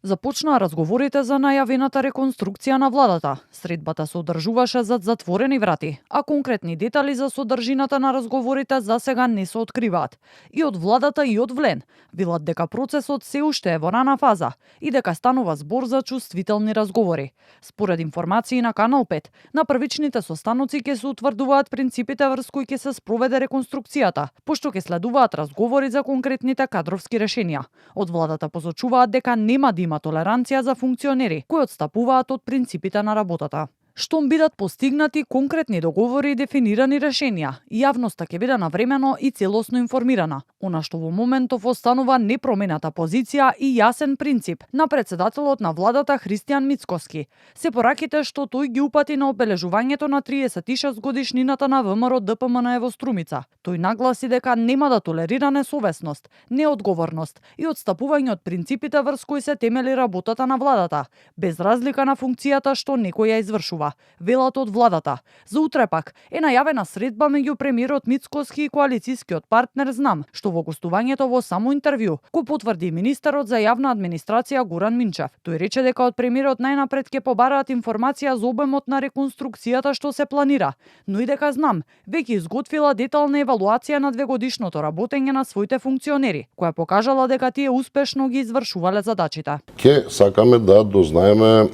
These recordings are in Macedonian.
Започнаа разговорите за најавената реконструкција на владата. Средбата се одржуваше зад затворени врати, а конкретни детали за содржината на разговорите за сега не се откриваат. И од владата и од ВЛЕН велат дека процесот се уште е во рана фаза и дека станува збор за чувствителни разговори. Според информации на Канал 5, на првичните состаноци ќе се утврдуваат принципите врз кои ќе се спроведе реконструкцијата, пошто ќе следуваат разговори за конкретните кадровски решенија. Од владата посочуваат дека нема да има толеранција за функционери кои отстапуваат од принципите на работата. Штом бидат постигнати конкретни договори и дефинирани решенија, јавноста ќе биде навремено и целосно информирана. Она што во моментов останува непромената позиција и јасен принцип на председателот на владата Христијан Мицкоски се пораките што тој ги упати на обележувањето на 36 годишнината на ВМРО ДПМН во Струмица. Тој нагласи дека нема да толерира несовесност, неодговорност и отстапување од принципите врз кои се темели работата на владата, без разлика на функцијата што некој ја извршува. Велат од владата. За утре пак е најавена средба меѓу премиерот Мицкоски и коалицијскиот партнер Знам, што во гостувањето во само интервју го потврди министерот за јавна администрација Горан Минчев. Тој рече дека од премиерот најнапред ќе побараат информација за обемот на реконструкцијата што се планира, но и дека Знам веќе изготвила детална евалуација на двегодишното работење на своите функционери, која покажала дека тие успешно ги извршувале задачите. Ке сакаме да дознаеме,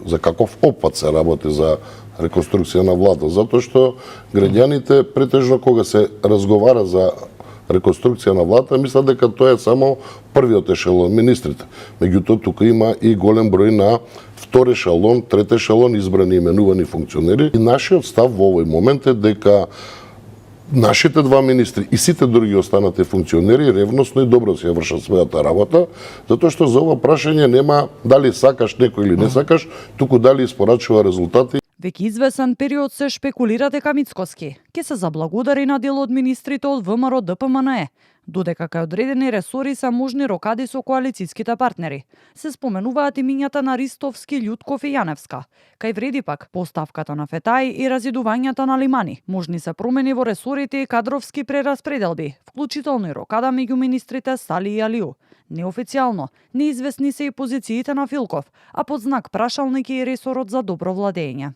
за каков опфат се работи за реконструкција на влада, затоа што граѓаните претежно кога се разговара за реконструкција на влада, мислат дека тоа е само првиот ешелон, министрите. Меѓутоа тука има и голем број на втори ешелон, трети ешелон избрани именувани функционери. И нашиот став во овој момент е дека нашите два министри и сите други останати функционери ревносно и добро си ја вршат својата работа, затоа што за ова прашање нема дали сакаш некој или не сакаш, туку дали испорачува резултати. Веќе извесен период се шпекулира дека Мицкоски ќе се заблагодари на дел од министрите од ВМРО ДПМН, додека кај одредени ресори се можни рокади со коалицијските партнери. Се споменуваат имињата на Ристовски, Љутков и Јаневска. Кај вреди пак поставката на Фетај и разидувањата на Лимани. Можни се промени во ресорите и кадровски прераспределби, вклучително и рокада меѓу министрите Сали и Алиу. Неофицијално, неизвестни се и позициите на Филков, а под знак прашалник е и ресорот за добро владење.